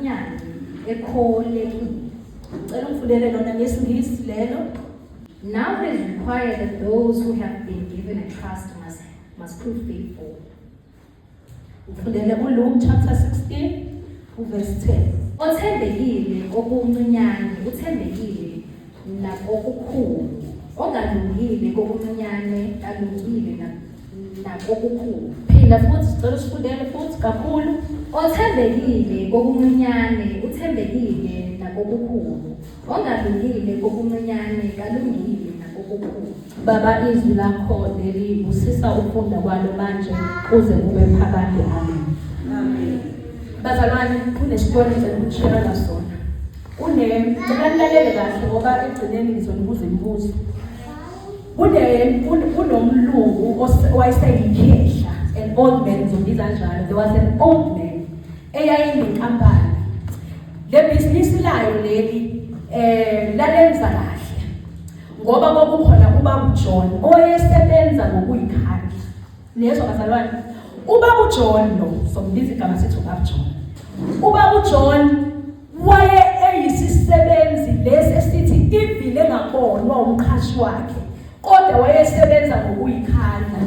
Nakokuncinyane ekholekile. Ngicela ungifundele lona ngesiNgisi lelo. Now it is required that those who have been given a trust must prove faithful. Ufundele uLuke chapter 16 uverse 10. Othembekile kokuncinyane uthembekile nakokukhulu, ongalungile kokuncinyane kalungile nakokukhulu. Phinda futhi, sicela usifundele futhi kakhulu. Othembekile kokuncinyane uthembekile nakokukhulu, ongalungile kokuncinyane kalungile nakokukhulu. Baba, izwi lakho leli, busisa ukufunda kwalo manje kuze kube phakade. Amen. Amen. Bazalwane, kunesitori ngicela ukushare sona. Ngicela nilalele kahle ngoba ekugcineni ngizonibuza imibuzo. Kunomlungu owayeseyikhehla, an old man, ngizombiza kanjalo. There was an old man eyayinenkampani. Le bhizinisi layo leli lalenza kahle ngoba kwakukhona ubaba uJohn owayesebenza ngokuyikhandla. Niyezwa bazalwane? Ubaba uJohn lo, sombiza igama sithi ubaba John. Ubaba uJohn waye eyisisebenzi lesi esithi ivile engabonwa umqhashi wakhe, kodwa wayesebenza ngokuyikhandla.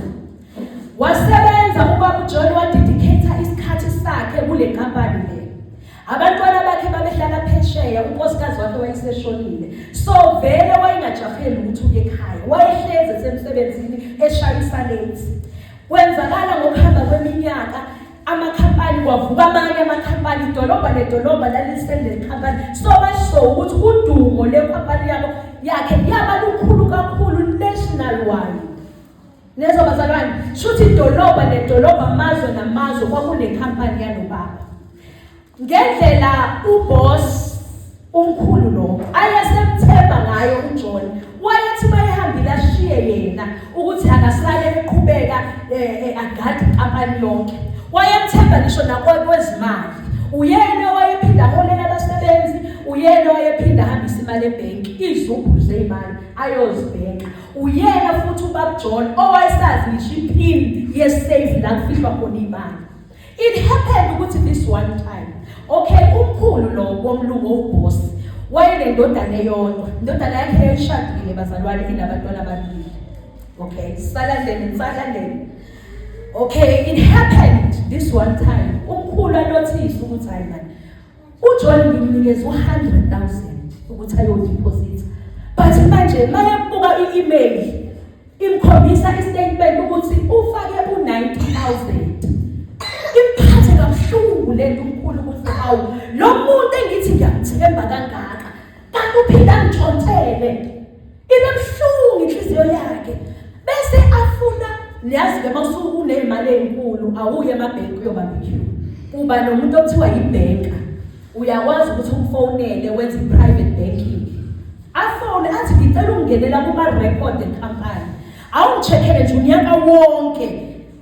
Wasebenza ubaba uJohn, wadedicate isikhathi sakhe kule nkampani le. Abantwana bakhe babehlala phesheya, unkosikazi wakhe wayeseshonile, so vele wayengajaheli ukuthi uye ekhaya, wayehlezi esemsebenzini eshayisa late. Kwenzakala ngokuhamba kweminyaka amakhampani kwavuka amanye amakhampani, idolobha nedolobha lalisenekhampani, so basho ukuthi udumo lekhampani yabo yakhe yaba lukhulu kakhulu national wide. Nezwa bazalwane, shuthi idolobha nedolobha, amazwe namazwe kwakunekhampani yalobaba. Ngendlela uboss umkhulu lo ayesemthemba ngayo uJohn, wayethi bayehambile ashiye yena ukuthi akasale eqhubeka agade inkampani yonke. Wayemthemba ngisho nakwezimali. Uyena owayephinda aholela abasebenzi, uyena owayephinda ahambise imali ebhenki, izubhulu zeyimali ayozibheka. Uyena futhi ubaba John owayesazi ngisho ipin yesafe la kufihlwa khona imali. It happened ukuthi this one time, okay, umkhulu lo womlungu uboss wayenendodana eyodwa. Indodana yakhe yayishadile bazalwane, inabantwana ababili. Okay, salandeni salandeni. Okay, it happened this one time, umkhulu anothisa ukuthi hayi man, uJohn ngimnikeza u100,000 ukuthi ayodeposit, but manje mayebuka i-email imkhombisa istatement ukuthi ufake u90000. Imphathe kabuhlungu lento umkhulu ukuthi hawu, lo muntu engithi ngiyamthemba kangaka kanti uphinda angitshontshele. Ibe buhlungu inhliziyo yakhe, bese afuna, niyazi ke mawusuke unemali ezinkulu awuye emabhenki uyobamba iqueue, uba nomuntu okuthiwa yibhenka, uyakwazi ukuthi umfonele wenze i-private banking. Afone athi ngicela ukungenela kuma-record enkampani, awungi-check-ele nje unyaka wonke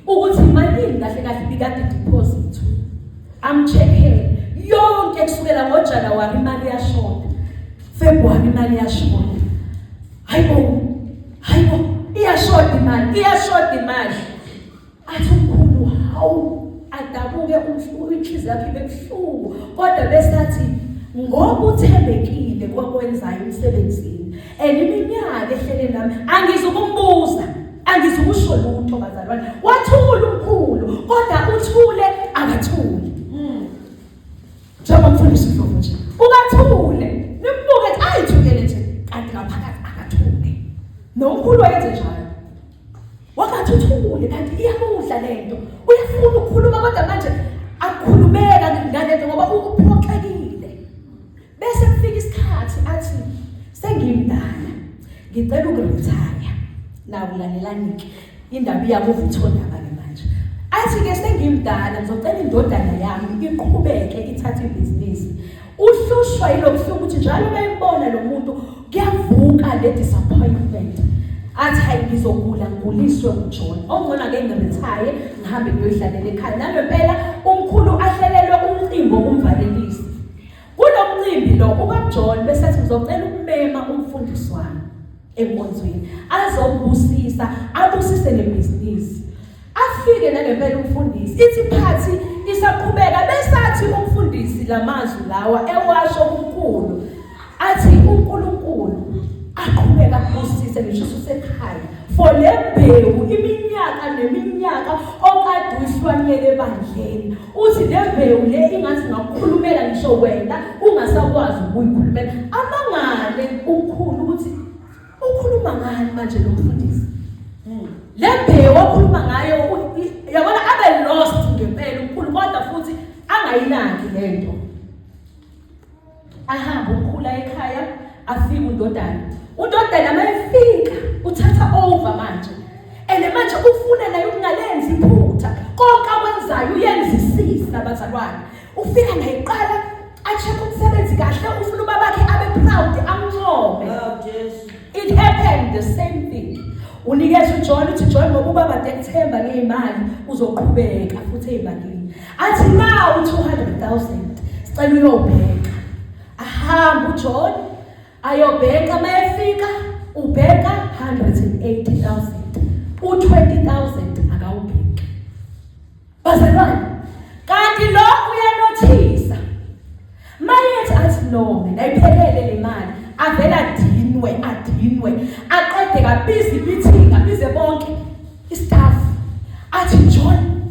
ukuthi malini kahle kahle ibikade deposit. Amcheckele yonke kusukela ngoJanuary, imali iyashoda, February imali iyashoda, hayibo hayibo, iyashoda imali, iyashoda imali. Athi umkhulu hawu, adabuke inhliziyo yakhe ibe buhlungu, kodwa bese athi ngoba uthembekile kwakwenzayo emsebenzini and iminyaka ehlele nami, angizukumbuza, angizukusho lutho bazalwane. Wathula umkhulu, kodwa uthule akathuli njengomfundisi uNdlovu nje, ukathule nimbuke ethi ayithukele nje, kanti ngaphakathi akathule. Nomkhulu wayenze njalo, wakathuthule kanti iyamudla lento, uyafuna ukukhuluma kodwa manje akukhulumeka ngalento ngoba ukuphoxekile. Bese kufika isikhathi athi sengimdala, ngicela ukuretire. Nawu lalelani-ke indaba iyakuvuthondaba ke manje. Athi ke sengimdala, ngizocela indodana yami iqhubeke ithathe ibhizinisi. Uhlushwa yilobuhlungu ukuthi njalo beyibona lo muntu kuyavuka le disappointment. Athi hayi, ngizogula ngiguliswe uJohn, ongcono ake ngiretire ngihambe ngiyoyihlalela ekhaya. Nangempela umkhulu ahlelelwe umcimbi wokumvalelisa. Kulo mcimbi lo ubaba John besethi ngizocela ukumema umfundisi wami enkonzweni azobusisa, abusise nebhizinisi. Afike nangempela umfundisi, ithi phathi. Isaqhubeka besathi umfundisi lamazwi lawa ewasho kumkhulu, athi uNkulunkulu aqhubeka akubusise ngisho ususekhaya for le mbewu iminyaka neminyaka okade uyihlwanyele ebandleni. Uthi le mbewu le ingathi ngakukhulumela ngisho wena ungasakwazi ukuyikhulumela. Amangale umkhulu ukuthi ukhuluma ngani manje lo mfundisi. Le mbewu okhuluma ngayo, yabona, abe lost ngempela umkhulu, kodwa futhi angayinaki lento. Ahambe umkhulu ekhaya, afike undodana mayefika uthatha over manje, and manje ufuna naye ukungalenzi iphutha, konke akwenzayo uyenzisisa bazalwane. Ufika naye qala a-check umsebenzi kahle, ufuna ubabakhe abe proud, amncome. Oh Jesu. It happened the same thing. Unikeza uJohn, uthi John, ngoba ubaba ekuthemba ngeyimali, uzoqhubeka futhi ezimalini. Athi now 200,000, sicela uyobheka. Ahamba uJohn ayobheka, mayefika ubheka 180,000. U20,000 akawubheki. Bazalwane, kanti lo uyanothisa. Mayethi athi no, mina ayiphelele le mali, avela adinwe, adinwe, aqede kabiza meeting, abize bonke istaff. Athi John,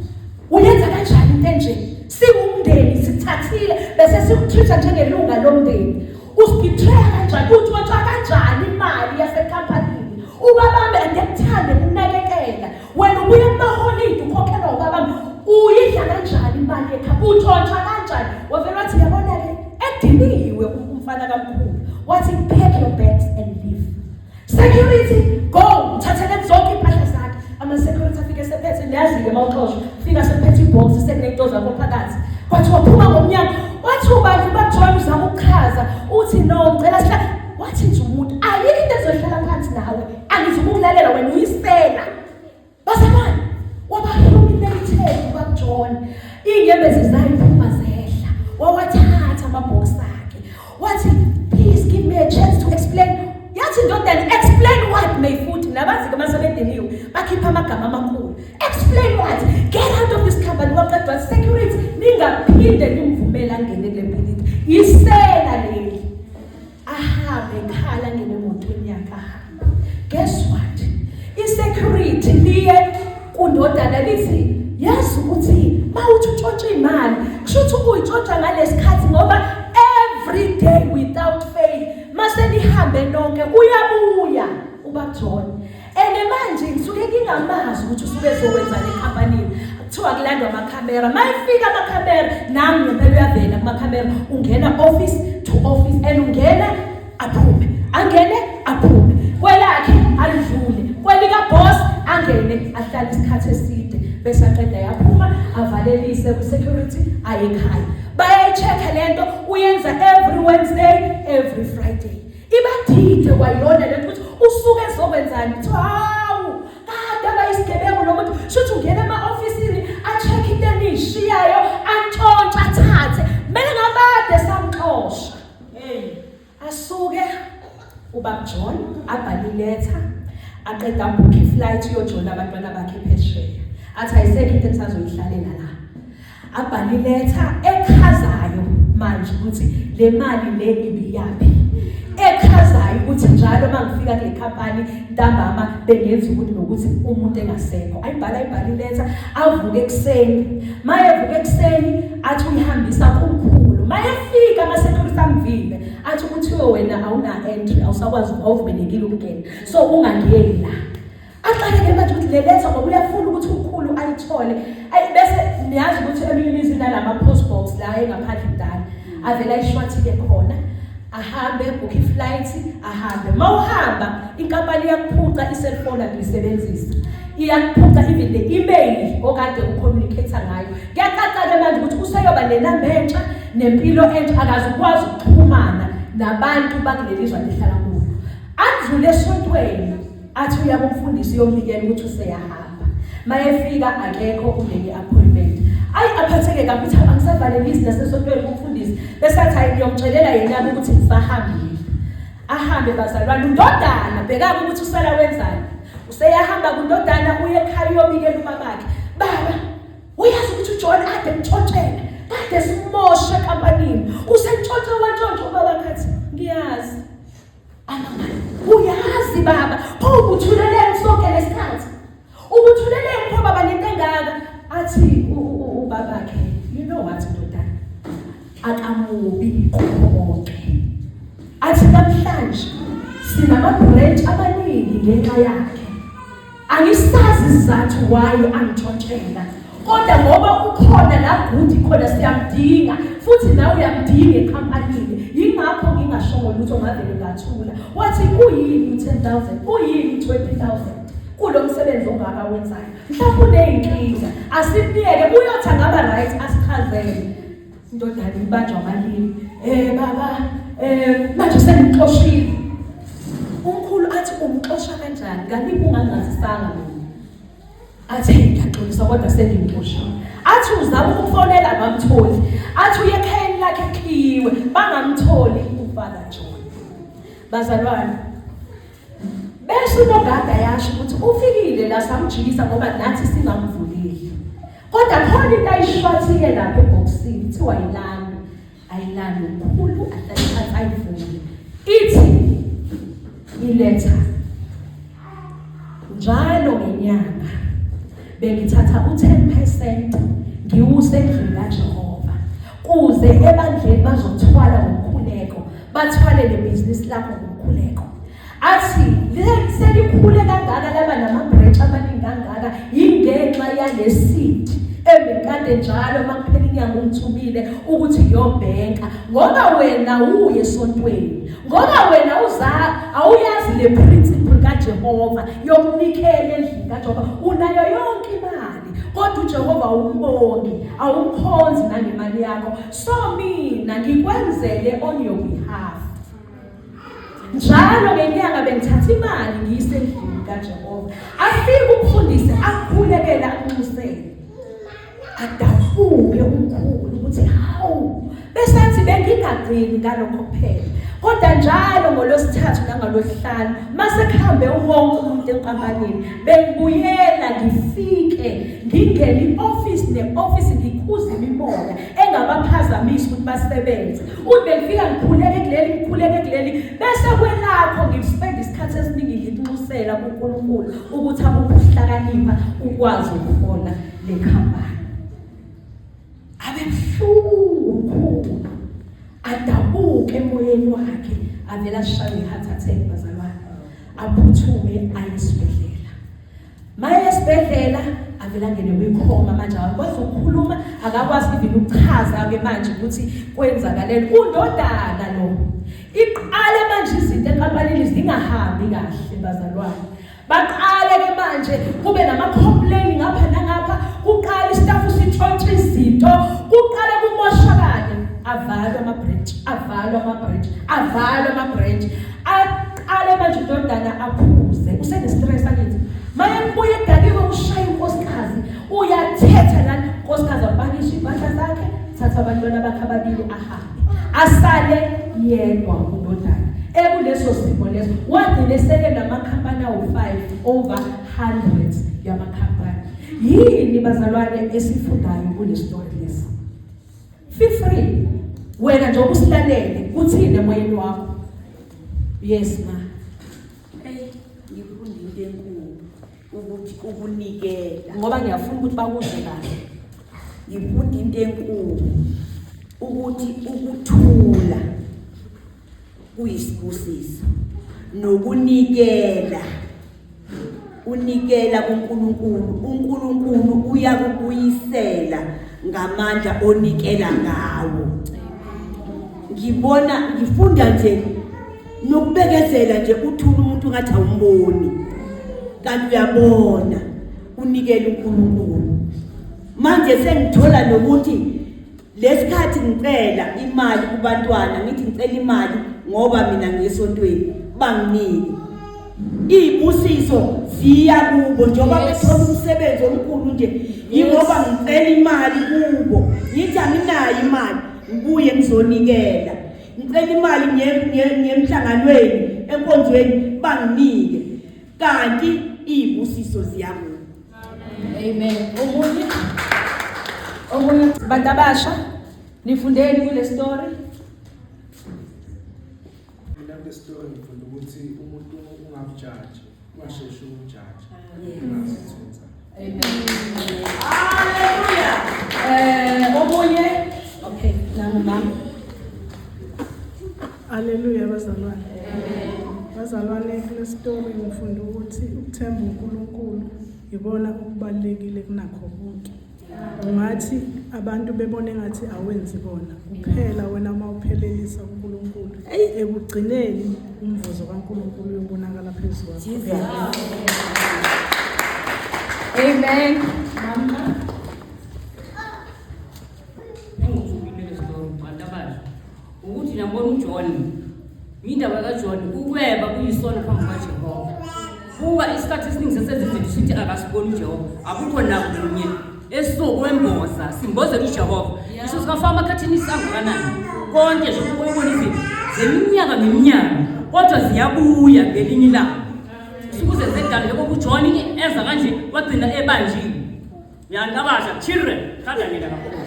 uyenza kanjani into enje? Siwumndeni, sithathile bese sikutreat njengelunga lomndeni. Usibetray kanjani? Utshontsha kanjani imali yasekhampanini? Ubabambe andekuthande kunakekela. Wena ubuya kumaholidi ukhokhelwa ubabambe. Uyidla kanjani imali ekhaya? Utshontsha kanjani? Wavela wathi yabona ke, ediniwe umfana kamkhulu. Wathi pack your bags and leave. Security, go, thathele zonke impahla zakhe. Ama security afike sephethe, niyazi ke mawuxoshwa, fika sephethe ibox sekunento zakho phakathi. Kwathi waphuma ngomnyango, wathi ubani baJohn uzama ukuchaza, uthi no, ngicela sihlale. Wathi nje umuntu ayikho into ezohlala phansi nawe, angizukukulalela wena uyisela. Bazalwane, waba-humiliated uBaba John. Inyembezi zayiphuma zehla. Wawathatha amabox akhe. Wathi please give me a chance to explain. Yathi indodana, explain what? May futhi nabazi ke masebediniwe bakhipha amagama amakhulu. Explain what? Get out of this company. Waqedwa security, ningaphinde nimvumele angene kule building. Isela leli. Ahambe khala ngene emotweni yakhe ahambe. Guess what? I-security liye kundodana lithi yazi ukuthi mawuthi utshontsha imali, kusho ukuthi uyitshontsha ngalesikhathi, ngoba every day without fail mase nihambe nonke uyabuya uBaba John. And manje ngisuke ngingamazi ukuthi usuke ezokwenza le company. Kuthiwa kulandwa amakhamera, mayifika amakhamera nami ngempela uyavela kumakhamera, ungena office to office and ungena aphume, angene aphume, kwelakhe alidlule, kwelika boss angene ahlale isikhathi eside, bese aqeda yaphuma, avalelise ku security, aye ekhaya. Bayayi-check lento, uyenza every Wednesday, every Friday. Ibadide kwayona lento ukuthi usuke ezokwenzani. Kuthiwa hawu, kade abayisigebengu lo muntu, shuthi ungena ema-ofisini a-check into eniyishiyayo, antshontshe, athathe, kumele ngabade samxosha. Hey. Asuke ubaba John abhale iletha, aqeda abook iflight uyojoina abantwana bakhe phesheya, athi ayisekho into engisazoyihlalela la. Abhale iletha echazayo manje ukuthi le mali le ibiyaphi, echazayo ukuthi njalo mangifika kule company ntambama bengenza ukuthi nokuthi umuntu engasekho. Ayibhala iletha, avuke ekuseni, mayevuka ekuseni athi uyihambisa kumkhulu. Mayefika ama security amvimbe, athi kuthiwe wena awuna entry, awusakwazi, awuvumelekile ukungena, so ungangeni la. Aqale ke manje ukuthi le letha, ngoba uyafuna ukuthi umkhulu ayithole. Ayi, bese niyazi ukuthi eminye imizi inalama post box la engaphandle kudala, avela ayishwathike khona, ahambe, book iflight, ahambe. Mawuhamba inkampani iyakuphuca i-cellphone akuyisebenzisa, iyakuphuca even the email okade ucommunicate ngayo. Kuyacaca ke manje ukuthi useyoba nenamba entsha nempilo entsha, akaze ukwazi ukuxhumana nabantu bakuleli zwe lihlala kulo. Andlule esontweni, athi uya kumfundisi uyombikela ukuthi useyahamba. Mayefika akekho unene appointment. Ayi, aphatheke kabi, uthi angisavalelisi nasesontweni kumfundisi, bese athi hayi, ngiyomtshelela yena ukuthi ngisahambile. Ahambe bazalwane, undodana bheka ukuthi usala wenzani. Useyahamba kundodana, uye ekhaya uyobikela ubabakhe, baba uyazi ukuthi uJohn ade mtshontshela, kade simoshe ekampanini, usentshontshe wantshontsha. Ubaba khathi ngiyazi. Amangala, uyazi baba, pho ubuthuleleni sonke lesikhathi? Ubuthuleleni pho baba lento engaka? Athi ubabakhe, you know what ndodana, akamubi kukho konke. Athi namhlanje sinama-branch amaningi ngenxa yakhe. Angisazi isizathu why angitshontshela, kodwa ngoba ukhona la good khona siyamdinga, futhi nawe uyamdinga ekhampanini, yingakho ngingashongo lutho, ngavele ngathula. Wathi uyini u-10 000, uyini u-20 000 kulo msebenzi ongaka wenzayo? Mhlawumbe uney'nkinga, asimyeke, uyothi angaba right asichazele. Indodana ibanjwa amalimi, baba, manje sengimxoshile." Umkhulu athi, "Umxosha kanjani? Kanti ungangazisanga mina?" Athi, "Hey, ngiyaxolisa, kodwa sengimxoshile." Athi uzama ukumfonela, bamtholi. Athi uye ekhayeni lakhe, ekhiyiwe, bangamtholi uFather John. Bazalwane, bese unogada yasho ukuthi ufikile la, samjikisa ngoba nathi singamvuleli, kodwa khona into ayishwathile lapha ebhokisini, kuthiwa yilando ayilando. Mkhulu ahlale phansi, ayivule, ithi iletha, "Njalo ngenyanga bengithatha u-10% ngiwuse endlini kaJehova kuze ebandleni bazothwala ngomkhuleko, bathwale le business lakho ngomkhuleko." Athi selikhule kangaka, laba nama-branch amaningi kangaka, yingenxa yale seed ebekade njalo uma kuphela inyanga ungithumile ukuthi ngiyobhenka, ngoba wena uye esontweni, ngoba wena uza awuyazi le principle kaJehova yokunikela endlini kaJehova. Unayo yonke imali, kodwa uJehova awumbongi, awumkhonzi nangemali yakho. So mina ngikwenzele on your behalf, njalo ngenyanga bengithatha imali ngiyise endlini kaJehova." Afike umfundisi, akhulekele, akunxusele. Adabuke umkhulu ukuthi hawu. Bese athi, "Bengingagcini ngalokho kuphela, kodwa njalo ngolwesithathu nangalwesihlanu, mase kuhambe wonke umuntu enkampanini, bengibuyela ngifike ngingene i-office ne-office, ngikhuza imimoya engabaphazamisa ukuthi basebenze. Uthi bengifika ngikhuleke kuleli, ngikhuleke kuleli, bese kwelakho ngispend isikhathi esiningi ngikunxusela kuNkulunkulu ukuthi akuphe ukuhlakanipha ukwazi ukuhola le khampani." Abebuhlungu umkhulu, adabuke emoyeni wakhe, avela ashaye i-heart attack, bazalwane, aphuthume aye esibhedlela. Maye esibhedlela, avela angene kwikhoma. Manje akakwazi ukukhuluma, akakwazi even ukuchaza-ke manje ukuthi kwenzakaleni. Undodana lo, iqale manje izinto enkampanini zingahambi kahle, bazalwane. Baqale ke manje kube nama-complain ngapha nangapha, kuqala istaff sitshontshe izinto, kuqale kumoshakale, avalwe ama-branch, avalwe ama-branch, avalwe ama-branch. Aqale manje indodana aphuze, usene-stress angithi. Maye kubuye edakiwe, ushaya unkosikazi, uyathetha nani. Unkosikazi apakishe iy'mpahla zakhe, thatha abantwana bakhe ababili, ahambe, asale yedwa undodana ekuleso simo leso. Wagcina esele namakhampani awu-5 over hundreds yamakhampani. Yini, bazalwane, esifundayo kule story lesi? Feel free wena njengoba usilalele, kuthini emoyeni wakho? Yes, ma. Hey, ngifunda into enkulu ukuthi ukunikela. Ngoba ngiyafuna ukuthi bakuzwe kahle. Ngifunda into enkulu ukuthi ukuthula kuyisibusiso, nokunikela, unikela kuNkulunkulu, uNkulunkulu uyakubuyisela ngamandla onikela ngawo. Ngibona, ngifunda nje nokubekezela nje, uthula umuntu ngathi awumboni, kanti uyabona, unikela uNkulunkulu. Manje sengithola nokuthi lesikhathi ngicela imali kubantwana, ngithi ngicela imali ngoba mina ngiyesontweni, banginike, izibusiso ziya kubo njengoba bethola umsebenzi omkhulu nje, yingoba ngicela imali kubo, ngithi anginayo imali, ngibuye ngizonikela. Ngicela imali ngemhlanganweni, enkonzweni, banginike, kanti izibusiso ziya kubo. Amen. Omunye? Okunye bantu abasha nifundeni kule story? Mina kule story ngifunda ukuthi umuntu ungamjaji, ungasheshi ukumjaji. Amen. Hallelujah. Omunye okay, nangu mama. Haleluya bazalwane. Bazalwane kule story ngifunda ukuthi ukuthemba uNkulunkulu ibona okubalulekile kunakho konke. Ungathi abantu bebone ngathi awenzi kona kuphela wena uma uphelelisa uNkulunkulu ekugcineni umvuzo kaNkulunkulu uyobonakala phezu kwakho. Amen. Mama. Engikufundile le story bantu abasha ukuthi nabona uJohn, indaba kaJohn ukweba kuyisono phambi kukaJehova. Buka isikhathi esiningi sesenza izinto sithi akasiboni uJehova, akukho nakunye esizokwemboza simbozele uJehova. Iso sikafaka amakhathini angakanani konke nje ukubona izinto zeminyaka ngeminyaka kodwa ziyabuya ngelinye ilanga. Usuke uzenze njengoba uJohn eza kanje wagcina ebanjiwe. Yantu abasha, children, thanda nina kakhulu.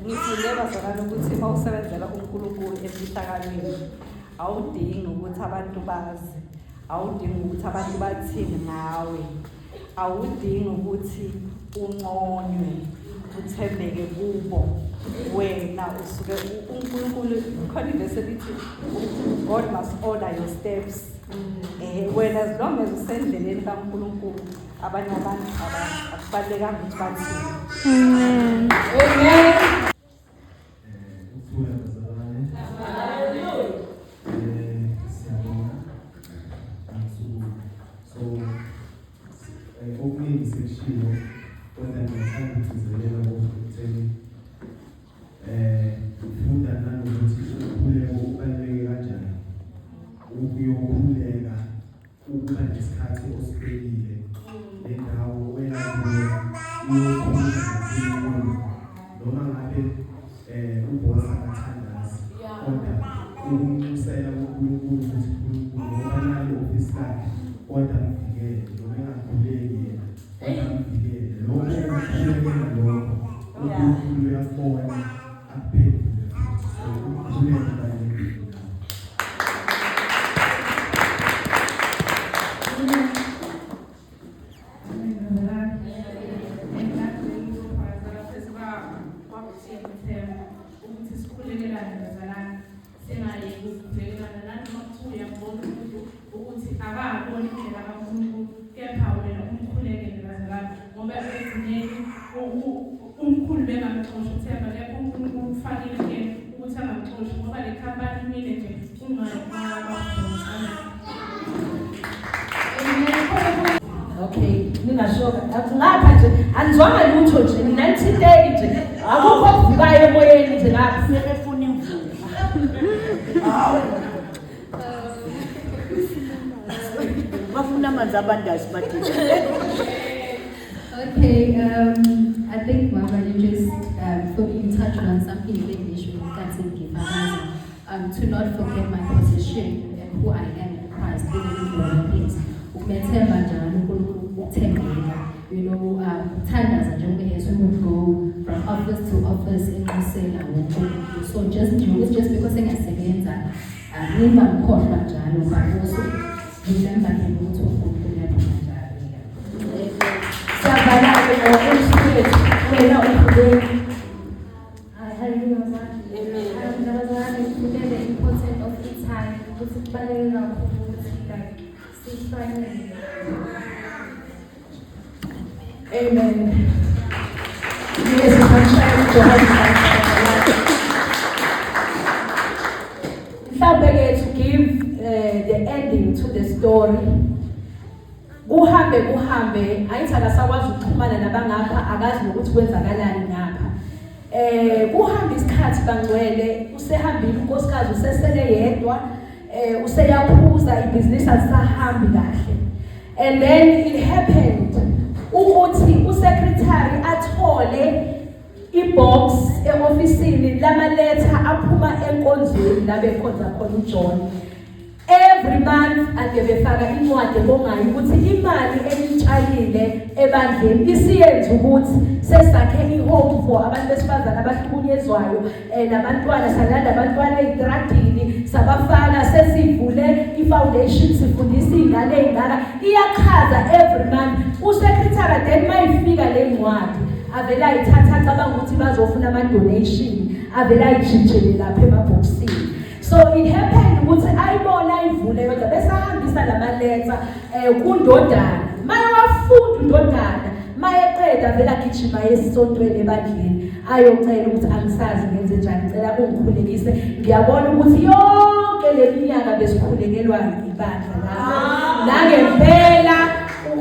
Ngifunde bazalwane ukuthi uma usebenzela uNkulunkulu emfihlakalweni awudingi ukuthi abantu bazi, awudingi ukuthi abantu bathini ngawe, awudingi ukuthi unconywe, uthembeke kubo. Wena usuke uNkulunkulu khona ivesi elithi God must order your steps. Wena as long as usendleleni kaNkulunkulu abanye abantu akubalulekanga ukuthi bathini. Amen. Ukuthula bazalwane. Siyabonga. So okuningi sekushiwo kodwa ngiyathanda ukugcizelela ekutheni ufunda nanokuthi umkhuleko ubaluleke kanjani. Ukuyokhuleka ukuba nesikhathi osibekile nendawo oya kuyo uyokhuluma noNkulunkulu noma ngabe ubhosa akathandazi kodwa ukumnxusela kuNkulunkulu ukuthi uNkulunkulu ngoba nayo ofisi lakhe kodwa mvikele noma engakhuleki yena kodwa mvikele lokho ukukhulekela lokho uNkulunkulu uyakubona akuphendule futhi. So ukukhuleka kubalulekile. Ukuthi sikhulekelane bazalwane, singayeki ukukhulekelana nanoma kuthiwa uyambona umuntu ukuthi akaboni indlela kaNkulunkulu, kepha wena umkhulekele bazalwane, ngoba ekugcineni umkhulu bengamxoshi uThemba, kepha uNkulunkulu ufakile kuyena ukuthi angamxoshi ngoba le khampani imile nje ungayi. Okay, ningasho ngapha nje anizwanga lutho nje nina nithinteki nje akukho okuvukayo emoyeni nje ngapha. Sebefuna imvula. Bafuna amanzi abandayo sibathini. Okay, I think Mama, you just for you touched on something English to not forget my position and who I am in Christ, even in the workplace. Ukumethemba njalo uNkulunkulu, ukuthembeka, ukuthandaza njengoba as we would go from office to office enxusela wonke umuntu. So just nje ukuthi just because engasebenza, ningamkhohlwa njalo, but also remember him ukuthi uNkulunkulu uyabona njalo. Siyavala-ke ngokuthi wena ukhuleki. Hallelujah, bazalwane. Bazalwane, ngifunde the importance of time, ukuthi kubaluleke kakhulu ukuthi like sihlwanyele. Amen. Yes, ngisamshaya uJehova. Mhlawumbe ke to give the ending to the story. Kuhambe kuhambe ayithi akasakwazi ukuxhumana nabangapha, akazi nokuthi kwenzakalani ngapha. Kuhamba isikhathi bangcwele, usehambile unkosikazi, usesele yedwa, useyaphuza, ibhizinisi alisahambi kahle. And then it happened ukuthi usecretary athole ibox eofisini lamaletha aphuma enkonzweni la bekhonza khona uJohn. Every month ade befaka incwadi ebongayo ukuthi imali enitshalile ebandleni isiyenza ukuthi sesakhe i-home for abantu besifazane abahlukunyezwayo, nabantwana, salanda abantwana ey'tradini sabafana, sesivule i-foundation, sifundisa iy'ngane ey'ngaka. Iyachaza every month usecretary. Then mayifika le ncwadi, avele ayithatha, acabanga ukuthi bazofuna ama-donation, avele ayijijele lapha emabhokisini. So it happened ukuthi ayibona, ayivule yodwa, bese ahambisa lamaletha kundodana. Maye wafunda undodana, mayeqeda vele agijima esontweni ebandleni, ayocela ukuthi angisazi ngenze njani, ngicela ungikhulekise, ngiyabona ukuthi yonke le minyaka besikhulekelwa ibandla la. Nangempela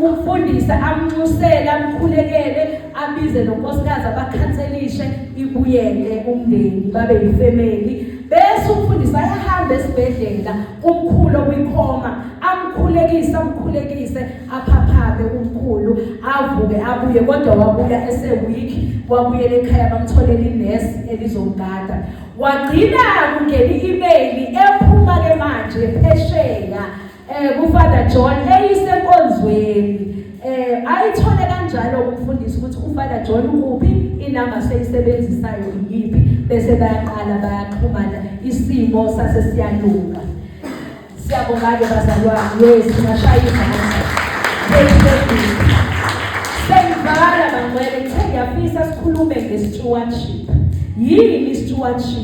umfundisi amnxusele, amkhulekele, abize nonkosikazi, abakhanselishe, ibuyele umndeni, babe yifamily. Bese umfundisi ayahamba esibhedlela umkhulu okwikhoma, amkhulekise, amkhulekise, aphaphame umkhulu, avuke, abuye. Kodwa wabuya ese-weak, wabuyela ekhaya, bamtholela inesi elizomgada. Wagcina kungena i-email ephuma-ke manje phesheya kuFather John eyisenkonzweni. Ayithole kanjalo umfundisi ukuthi uFather John ukuphi, inamba seyisebenzisayo iyiphi, bese bayaqala bayaxhumana, isimo sase siyalunga. Siyabonga-ke bazalwane. Yes, ngashaya izandla. Sengivala, bangcwele. Ngithe ngiyafisa sikhulume nge-stewardship. Yini i-stewardship?